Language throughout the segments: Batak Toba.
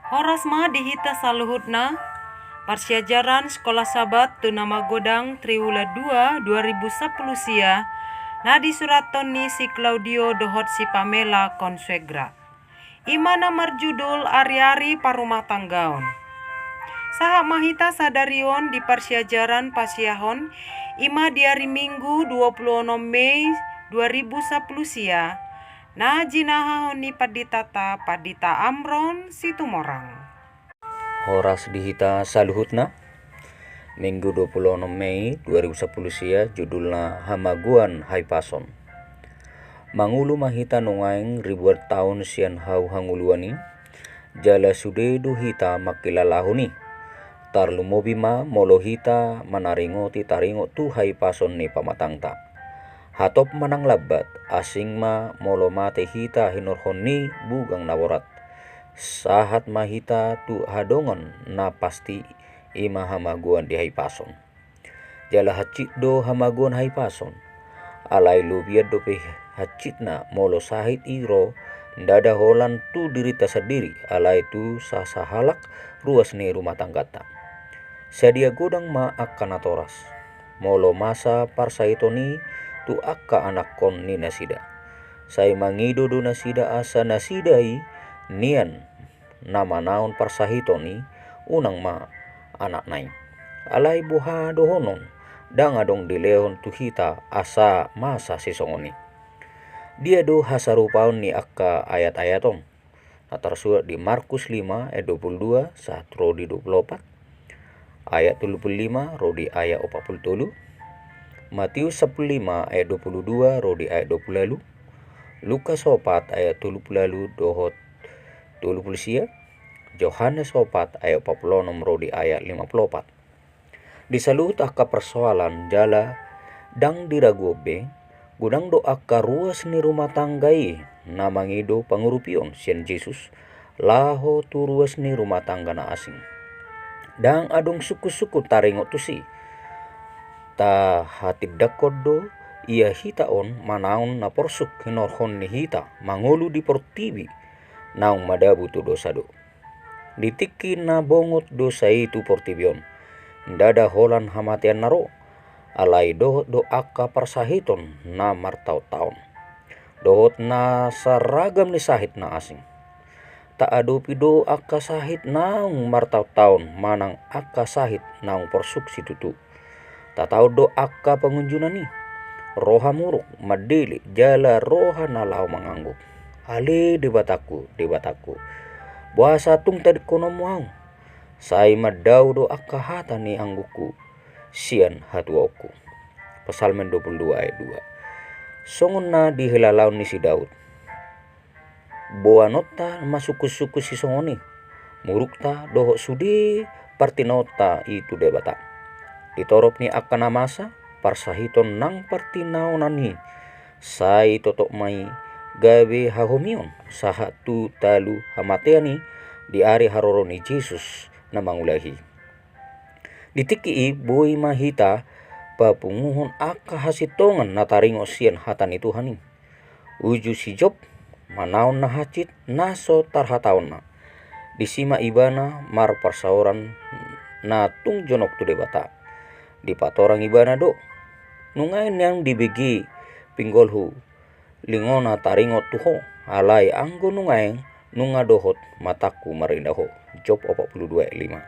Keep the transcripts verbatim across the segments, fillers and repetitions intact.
Horas ma di hita saluhutna. Parsiajaran Sekolah Sabat tu na magodang triwulan dua dua ribu sampulu sia, na disurathon ni si Claudio dohot si Pamela Consuegra. I ma na marjudul Ari-ari Parumatanggaon. Sahat ma hita sadari on di parsiajaran pasiahon, i ma di ari Minggu dua pulu onom Mei dua ribu sampulu sia, na jinahahon ni panditanta Pandita Amron Situmorang. Horas di hita saluhutna. Minggu dua pulu onom Mei dua ribu sampulu sia, judulna Hamagoan Haipason. Mangolu ma hita nuaeng ribuan taon sian hau hangoluan i, jala sude do hita mangkilalahon i. Tarlumobi ma molo hita manaringoti taringot tu haipason ni pamatangta. Hatop manang lambat, asing ma molo mate hita hinorhon ni bugang na borat. Sahat ma hita tu hadongan na pasti, i ma hamagoan di haipason. Jala hansit do hamagoan haipason. Alai lobian dope hansitna molo sahit i ro, ndada holan tu dirinta sandiri, alai tu sasahalak ruas ni rumah tangganta. Sadia godang ma angka natoras molo masa parsahiton i tu angka anakhon ni nasida. Sai mangido do nasida asa nasida i nian na manaon parsahiton i, unang ma anakna i. Alai boha dohonon, ndang adong dilehon tu hita asa masa sisongon i. Dia do hasarupaon ni angka ayat-ayat on? Na tarsurat di Markus lima ayat dua pulu dua sahat ro di dua pulu opat, ayat tolu pulu lima ro di ayat opat pulu tolu, Matius sampulu lima ayat dua pulu dua ro di ayat dua pulu ualu, Lukas opat ayat tolu pulu ualu dohot tolu pulu sia, Johannes opat ayat opat pulu onom ro di ayat lima pulu opat. Di saluhut angka parsoalan jala ndang diraguon be, godang do angka ruas ni rumah tangga i na mangido pangurupion sian Jesus laho tu ruas ni rumah tangga na asing. Ndang adong sungkun-sungkun taringot tusi. Tahatindangkon do ia hita on manaon na porsuk hinorhon ni hita mangolu di portibi, naung madabu tu dosa do. Di tingki na bongot dosa i tu portibi on, ndada holan hamatean na ro, alai dohot do angka parsahiton na martaon-taon, dohot na saragam ni sahit na asing. Taadopi do angka sahit naung martaon-taon manang angka sahit naung porsuk situtu. Tataon do angka pangunjunan i, roha muruk, mandele, jala roha na laho mangangguk. Ale Debatangku, Debatangku, boasa tung tadingkononmu ahu? Sai mandao do angka hata ni anggukku sian hatuaonku. Psalmen dua pulu dua ayat dua. Songon na dihilalaon ni si Daud. Boanonta ma sungkun-sungkun sisongon i, murukta dohot sude partinaonta i tu Debata. Di torop ni angka na masa, parsahiton nang partinaonan i, sai totop ma i gabe hahomion sahat tu talu hamatean i di ari haroro ni Jesus na mangulahi. Di tingki i boi ma hita papunguhon angka hasintongan na taringot sian hata ni Tuhan i. Uju si Job manaon na hansit na so tarhataonna. Disi ma ibana marparsaoran na tung jonok tu Debata. Dipatorang ibana do, nuaeng nian dibege pinggolhu lingona taringot tu Ho, alai anggo nuaeng nunga dohot matangku marinda Ho. Job opat pulu dua ayat lima.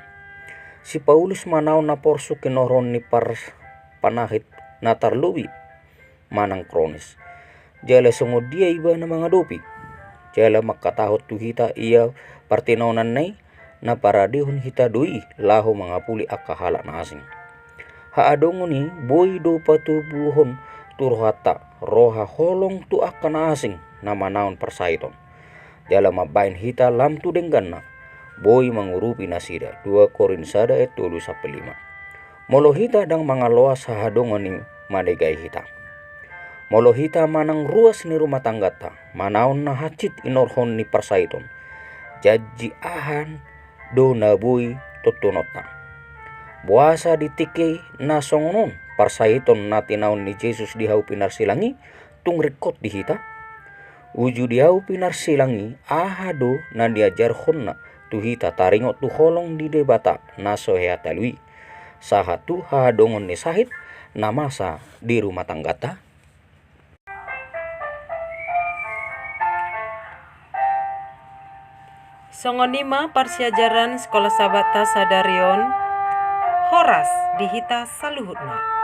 Si Paulus manaon na porsuk hinorhon ni par-, panahit na tarlobi manang kronis. Jala songon dia ibana mangadopi? Jala mangkatahon tu hita ia partinaonanna i, na paradehon hita do i laho mangapuli angka halak na asing. Haadongon i boi do patubuhon tu rohanta roha holong tu angka na asing na manaon parsahiton. Jala mambahen hita lam tu dengganna, boi mangurupi nasida, dua Korint sada ayat tolu sampe lima. Molo hita ndang mangaloas haadongon i manegai hita. Molo hita manang ruas ni rumah tangganta manaon na hansit hinorhon ni parsahiton, janji aha do na boi tontuononta? Boasa di tingki na songon on parsahiton na tinaon ni Jesus di hau pinarsilang i tung ringkot di hita? Uju di hau pinarsilang i aha do na niajarhonna tu hita taringot tu holong ni Debata na so hea talu i, sahat tu hahadongon ni sahit na masa di rumah tanggata? Songon i ma parsiajaran Sikola Sabatta sadari on. Horas di hita saluhutna.